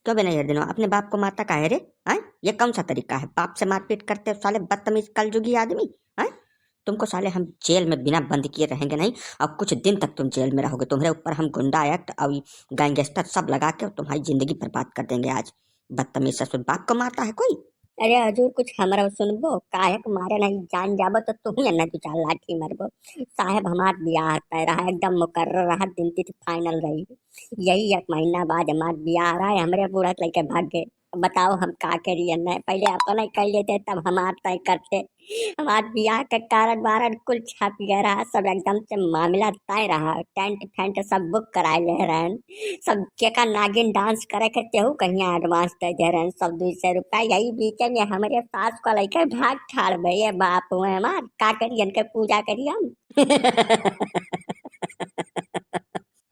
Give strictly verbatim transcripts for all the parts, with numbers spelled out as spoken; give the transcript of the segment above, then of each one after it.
क्यों बे नैहर दिनवा, अपने बाप को मारता काहे रे? हैं? ये कौन सा तरीका है? बाप से मारपीट करते हो साले बदतमीज कलजुगी आदमी, हैं? तुमको साले हम जेल में बिना बंद किए रहेंगे नहीं, और कुछ दिन तक तुम जेल में रहोगे। तुम्हारे ऊपर हम गुंडा एक्ट और गैंगस्टर सब लगा के तुम्हारी जिंदगी बर्बाद कर देंगे आज। बदतमीज ससुर, बाप को मारता है कोई? अरे हजूर, कुछ हमरा सुनबो, काहे के मारे नहीं जान जाबो तो तुहू अन्ना दू चार लाठी मारबो। साहेब, हमार बियाह तय रहा, एकदम मुकर्रर रहा, दिन तिथि फाइनल रही। यही एक महीना बाद हमार बियाह रहा है, हमरे बूढ़ा के लइके भाग गए। बताओ हम का करी अन्ना, पहले अपन ही कर लेते तब हमार तय करते। हमार बियाह के कारण वारंट कुल छप गया रहा, सब एकदम से मामला तय रहा, टेंट फेंट सब बुक कराए ले रहन, सब केका नागिन डांस करे के तेहू कहीं एडवांस दे दे रहन, सब दू सौ रुपया। यही बीच में हमरे सास को लइके भाग ठाड़ बे, ये बाप हुए हमार, का करी इनके पूजा करी हम।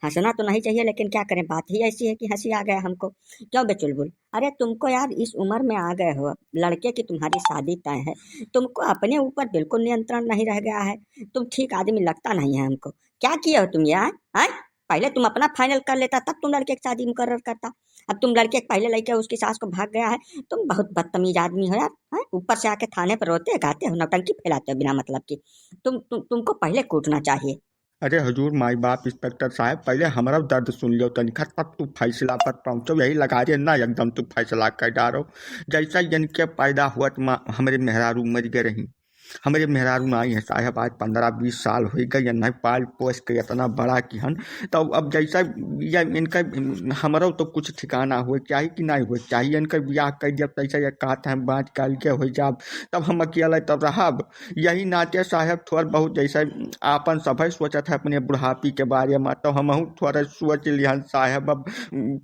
हंसना तो नहीं चाहिए, लेकिन क्या करें, बात ही ऐसी है कि हंसी आ गया हमको। क्यों बे चुलबुल? अरे तुमको यार इस उम्र में आ गए हो, लड़के की तुम्हारी शादी तय है, तुमको अपने ऊपर बिल्कुल नियंत्रण नहीं रह गया है। तुम ठीक आदमी लगता नहीं है हमको। क्या किए हो तुम यार? हैं? पहले तुम अपना फाइनल कर लेता, तब तुम लड़के की शादी मुकर्रर करता। अब तुम लड़के के पहले लइके उसकी सास को भाग गया है। तुम बहुत बदतमीज आदमी हो यार, हैं? ऊपर से आके थाने पर रोते गाते हो, नौटंकी फैलाते हो बिना मतलब की। तुम, तुम तुमको पहले कूटना चाहिए। अरे हजूर, माई बाप, इंस्पेक्टर साहब, पहले हमरा दर्द सुन लियो तनिका, तब तू फैसला पर पहुँचो। यही लगा दे ना, एकदम तू फैसला कर डारो। जैसा इनके पैदा हुआ तो माँ, हमरे मेहरारू मर गए रही, हमरे मेहरारू ना आई है साहब, आज पन्द्रह बीस साल हो गए, नहीं पाल पोस के इतना बड़ा किहन। तो अब जैसा ये इनका, हमरो तो कुछ ठिकाना होए चाहिए कि नहीं होए चाहिए, इनका ब्याह कर दिया, तैसा ये कहत हैं बाँच काल के हो जाब, तब हम अकेले तब रहब। यही नाते साहेब थोड़ बहुत जैसे आपन सभे सोचत है अपने बुढ़ापी के बारे में, तो हमहू थोड़ा सोच लिहन साहेब, अब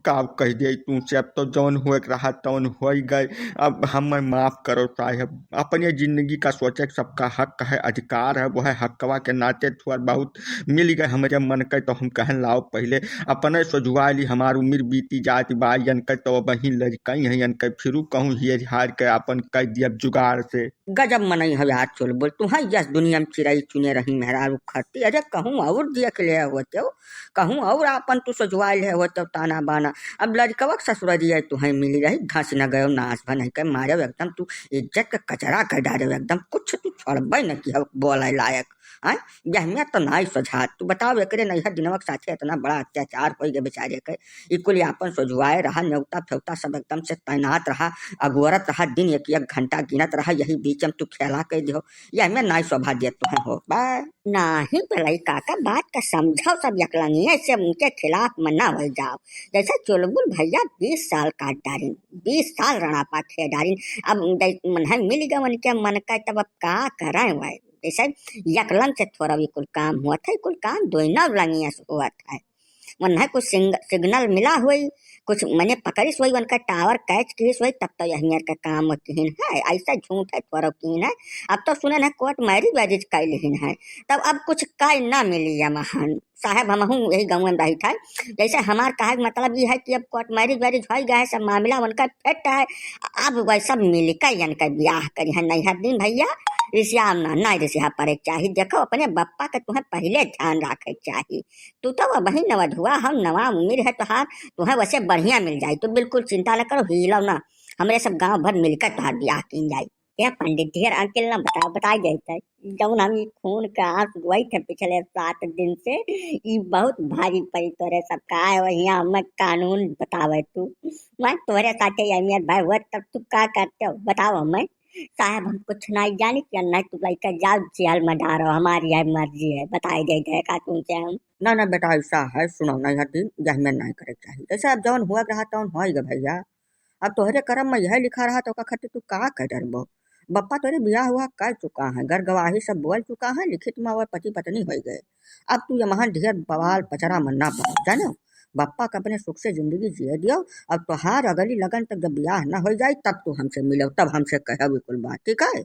का कह दे तू से, अब तो जौन होए के रहा तौन होई गए। अब हमें माफ करो साहेब, अपने जिंदगी का सोचे के सबका हक है, अधिकार है, वह हकवा के नाते थोड़ बहुत मिल गए हमरे मन के, तो हम कहन लाओ पहले अपने सोझुआ ली, हमार उम्र बीती जात बा, यन के तो वही लड़कई है, यन के फिरू कहूँ हेर हार के आपन कर दिया जुगाड़ से। गजब मनई हो यार चुलबुल, तुहैं यस दुनिया में चिरई चुने रही मेहरारू खरती। अरे कहूँ और देख ले होते हो, कहूँ और आपन तू सजवाइल है होते हो ताना बाना। अब लड़कवा के ससुररिया तुहैं मिली रही, धंस न गयो नाश भन है के मारे एकदम तू इज्जत के कचरा कर डारे एकदम, कुछ तू छोड़बे न की हो बोले लायक। हैं? यह में तो नाई सझात, तू बताओ एकरे नैहर दिनवा के साथे इतना बड़ा अत्याचार होई गए बेचारे के। ई कुल आपन सोझुआए रहा, नेवता फेवता सब एकदम से तैनात रहा, अगोरत रहा, दिन एक एक घंटा गिनत रहा, यही बीच में तू खेला कह दियो, ये हमें नाई शोभा दिया तुहैं हो। बा। नाही भलाई काका, बात का समझाओ, सब यकलंगिये से उनके खिलाफ मना हो जाओ। जैसे चुलबुल भैया बीस साल काट डारिन, बीस साल रणापा खे डारिन, अब जै-, मन है मिल गए उनके मन का, तब अब का करें भाई? जैसे यकलंग से थोड़ा भी कुल काम हुआ था, कुल काम दोइना लंगिया से हुआ था। वन्हा कुछ सिंग-, सिग्नल मिला हुई, कुछ मने पकड़िस हुई, उनका टावर कैच किस हुई, तब तो यही मेर का काम किहिन है। ऐसा झूठ है, थोड़ा किहिन है। अब तो सुने है कोर्ट मैरिज वैरिज कर लिहिन है, तब अब कुछ कर ना मिली है महान साहब। हमहू यही गाँव में रही था, जैसे हमार कहे के मतलब ये है कि अब कोर्ट मैरिज वैरिज हो गया है, सब मामला उनका फिट है, अब वैसा मिल के इनका ब्याह करी है। नहीं हर दिन भैया रिसिया ना, नहीं रिसिया पड़े के चाही। देखो अपने बप्पा के तुम्हें पहले ध्यान रखे के चाही। तू तो वही नवधुआ हो, नवा उम्र है तोहार, तुहें वैसे बढ़िया मिल जाई। तू बिल्कुल चिंता न करो, हिलो ना, हमरे सब गांव भर मिलकर तोहार बियाह कीन जाई। ए पंडित, ढेर अंकिल ना बताओ, बताई जाइत है। जौन हम ई खून का आंसू रोइत है पिछले सात दिन से, ई बहुत भारी पड़ी तोरे सब का है, वहिया हमें कानून बतावे तू। मैं तोरे साथे अहमियत भाई हुआ तब तू का करते हो, बताओ हमें। साहब, हम कुछ नहीं जानी कि नहीं, तू लइका जाओ जेल में डारो, हमारी है मर्जी है, बताई दे दे का तुमसे हम। ना, ना बेटा, ऐसा है, सुनो, नहीं हर दिन यही में नहीं करे के चाहिए। जैसे अब जौन हुआ रहा तौन हो गए भैया, अब तोहरे करम में यह लिखा रहा तो का खातिर तू का कर डरबो? बप्पा तोरे बियाह हुआ कर चुका है, घर गवाही सब बोल चुका है, लिखित में वह पति पत्नी हो गए। अब तू ये महान ढेर बवाल पचरा में ना पड़ो, जानो? बप्पा का अपने सुख से जिंदगी जिए दियो, अब तोहार अगली लगन तक जब बियाह ना हो जाए तब तू हमसे मिलो, तब हमसे कहो ई कुल बात, ठीक है?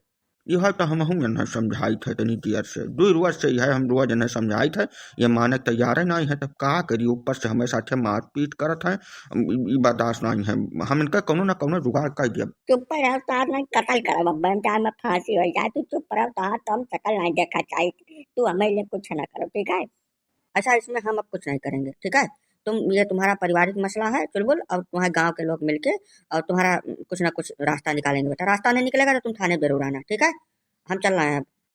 यह तो हमहू इन्हें समझाइत है तनी देर से, दो रोज से यह हम रोज इन्हें समझाइत है, ये माने तैयार है नहीं है, तब का करी? ऊपर से हमें साथे मारपीट करत है, ई, ई बर्दाश्त नहीं है, हम इनका कौनो ना कौनो जुगाड़ कर दिया। चुप रहो, तोहार नहीं कत्ल करब, अब बन जाए में फांसी हो जाए, तू चुप रहो, तोहार तो हम शकल नहीं देखा चाहिए, तू हमें लिए कुछ ना करो, ठीक है? अच्छा, इसमें हम अब कुछ नहीं करेंगे, ठीक है? तुम, ये तुम्हारा पारिवारिक मसला है चुलबुल, और तुम्हारे गांव के लोग मिलके और तुम्हारा कुछ ना कुछ रास्ता निकालेंगे बेटा। रास्ता नहीं निकलेगा तो तुम थाने जरूर आना, ठीक है? हम चल रहे हैं अब।